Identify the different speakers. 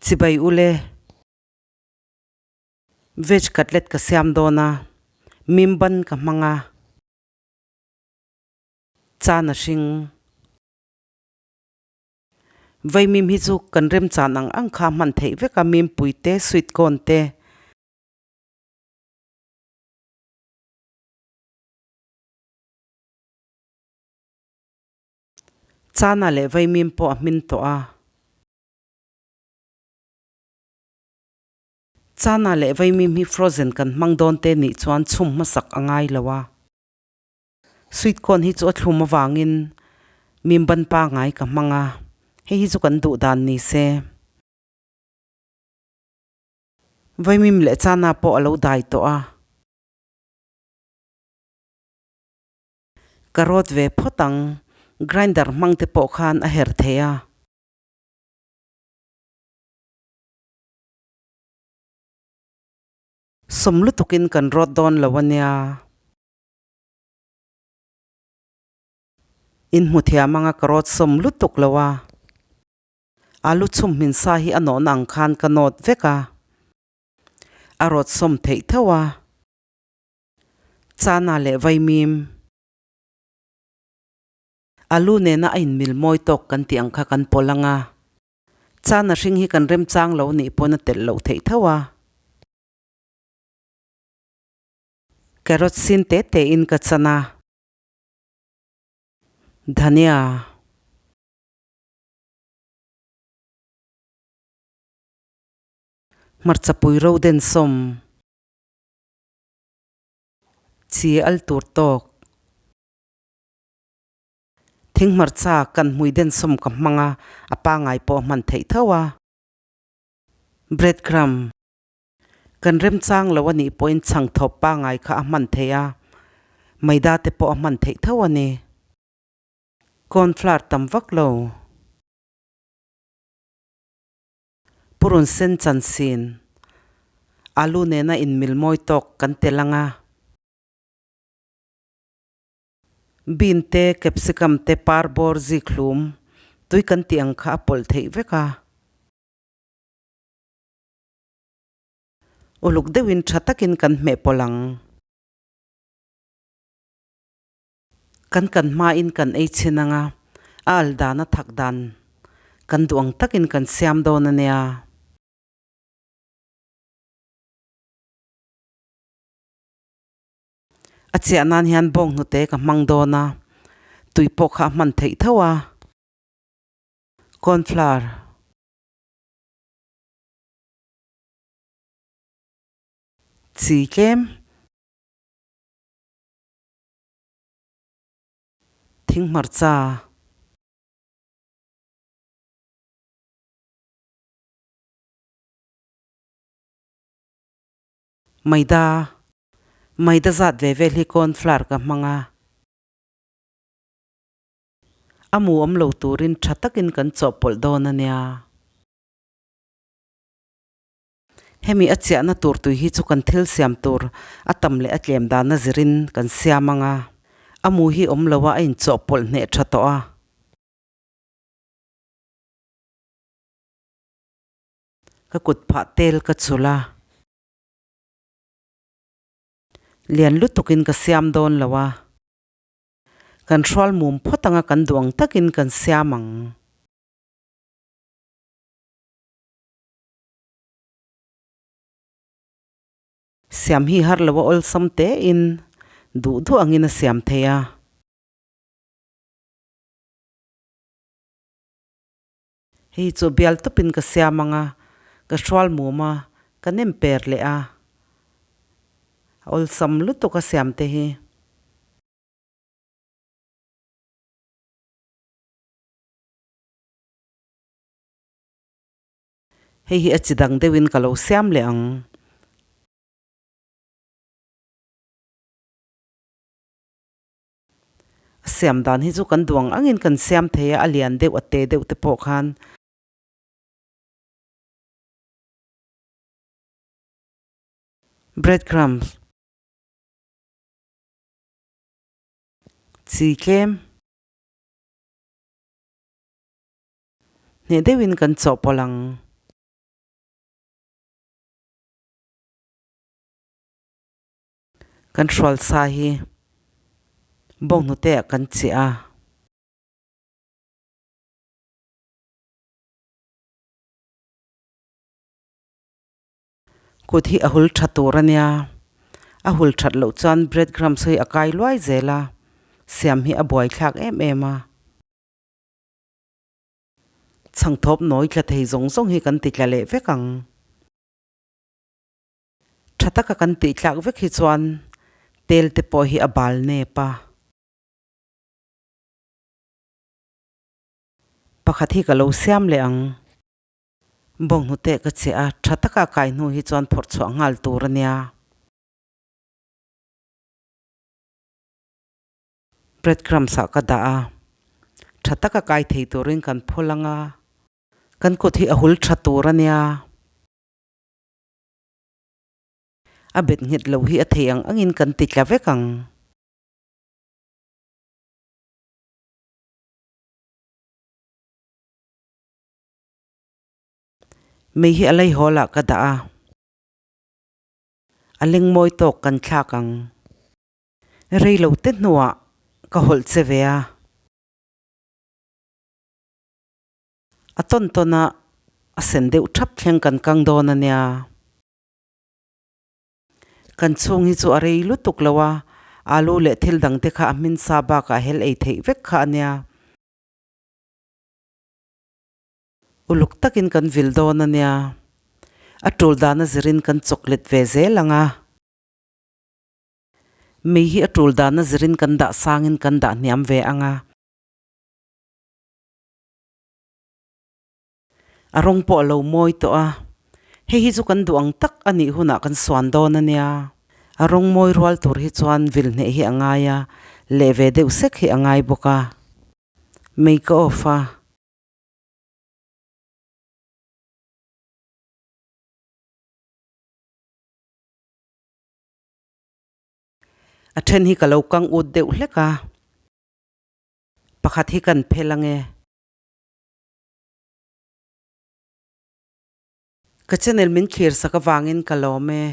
Speaker 1: Chibai ule. Veg cutlet ka siam dawn a, mim ban ka hmang a, chan a hring. Vaimim hi chu kan remchan ang ang kha hman theih vek a, mimpui te, sweet corn te. Chana leh vaimim pawh a hmin tawh a. Chana leh vaimim hi frozen kan hmang dawn te nih chuan chhum hmasak a ngai lo a. Sweet corn hi chu a thlum avangin mim ban pangai ka hmang a, hei hi chu kan duh dan ni se. Vaimim leh chana pawh a lo dai tawh a. Ka rawt ve phawt ang, grinder hmang te pawh khan a her thei a. Sawm lutukin kan rawt dawn lo a nia. In hmu thiam anga ka rawt sawm lutuk lo a. Alu chhum hmin sa hi a nawhna ang khan ka nawt vek a. A rawt sawm theih tho a. Chana leh vaimim. Alu nena a inmil mawi tawk kan tih ang kha kan pawlh anga. Chana hring hi kan remchang lo nih pawn a telh loh theih tho a. Carrot sin te te in ka chan a. Dhania. Hmarcha pui ro den sawm. Chi al tur tawk. Thing hmarcha kan hmui den sawm ka hmang a, a pangai pawh a hman theih tho a. Bread crumb kan remchang lo a nih pawhin chhang thawp pangai kha a hman theih a, maida te pawh a hman theih tho a ni. Corn flour tam vak lo. Purun sen chansin, alu nena inmil mawi tawk kan tel ang a. Bean te, capsicum te, par bawr zik hlum tui kan tih ang kha a pawlh theih vek a. Uluk deuhin tha takin kan hmeh pawlh ang. Kan kan hmain kan ei chhin ang a, a al dan a thak dan kan duh ang takin kan siam dawn a nia. A chiah nan hian bawng hnute ka hmang dawn a, tui pawh kha a hman theih tho a. Corn flour. Chi tlem. Thing hmarcha. Maida, Maida zat ve vel hi corn flour ka hmang a. A mu awm lo turin tha takin kan chawhpawlh dawn a nia. Hemi a chiahna tur tui hi chu kan thil siam tur a tam leh a tlem dana zirin kan siam ang a. A mu hi awm lo a, a inchawhpawlh hneh tha tawh a. Ka kut phah tel ka chulh a. Lian lutukin ka siam dawn lo a. Kan hrual mum phawt anga kan duh ang takin kan siam ang. Siam hi har lo a awlsam tein duh duh angin a siam thei a. Hei chu bial tawpin ka siam ang a, ka hrual mum a, ka nem per leh a. A awlsam lutuk a siam te hi. Hei hi a chi dang deuhin ka lo siam leh ang. A siam dan hi chu kan duh ang angin kan siam thei a, a lian deuh a te deuh te pawh khan. Bread crumbs chi tlem hneh deuhin kan chawhpawlh ang. Kan hrual sa hi bawnghnute ah kan chiah a. Kut hi a hul tha tur a nia. A hul that loh chuan bread crumbs hi a kai luai zel a, siam hi a buaithlak em em a. Chhangthawp nawi tla thei zawng zawng hi kan ti tla leh vek ang. Tha taka kan tih tlak vek hi chuan tel te pawh hi a bal nep a. Pakhat hi ka lo siam leh ang. Bawnghnute ka cheh a, tha taka kai hnu hi chuan phawrh chhuah nghal tur a nia. Bread crumbs ah ka dah a, tha taka kai thei turin kan phul ang a, kan kut hi a hul tha tur a nia. A bet nghet loh hi a thei ang angin kan ti tla vek ang. Mei hi a lei hawl ah ka dah a, a leng mawi tawk kan thlak ang. Rei lo te hnuah ka hawlh che ve a. A tawn tawn a, a sen deuh thap thleng kan kang dawn a nia. Kan chhung hi chu a rei lutuk lo a, alu leh thil dang te kha a hmin sa bakah hel ei theih vek kha a nia. Uluk takin kan vil dawn a nia. A tul dana zirin kan chawk let ve zel ang a. Mei hi a tul dana zirin kan dah sangin kan dah hniam ve ang a. A rawng pawh a lo mawi tawh a. Hei hi chu kan duh ang tak a nih hunah kan suan dawn a nia. A rawng mawi rual tur hi chuan vil hneh hi a ngai a, leh ve deuh sek hi a ngai bawk a. Mei ka off a. A then hi ka lo kang ut deuh hlek a, pakhat hi kan phel ange. Ka channel min thlir sak avangin ka lawm e.